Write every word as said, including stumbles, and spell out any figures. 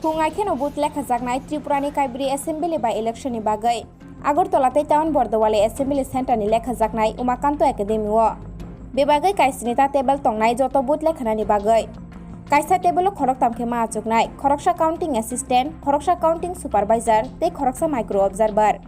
Wngnai kheno vote lekhajaknai Tripurani Kaibri Assembly by Election ni bagwi Agartala tei Town Bordowali Assembly Centre ni lekhajaknai Umakanto Academy o bebagwi kaisni ta table tongnai joto vote lekhanani bagwi. Kaisa table o khoroktham khe ma achuknai, khoroksa counting assistant, khoroksa counting supervisor tei khoroksa micro observer.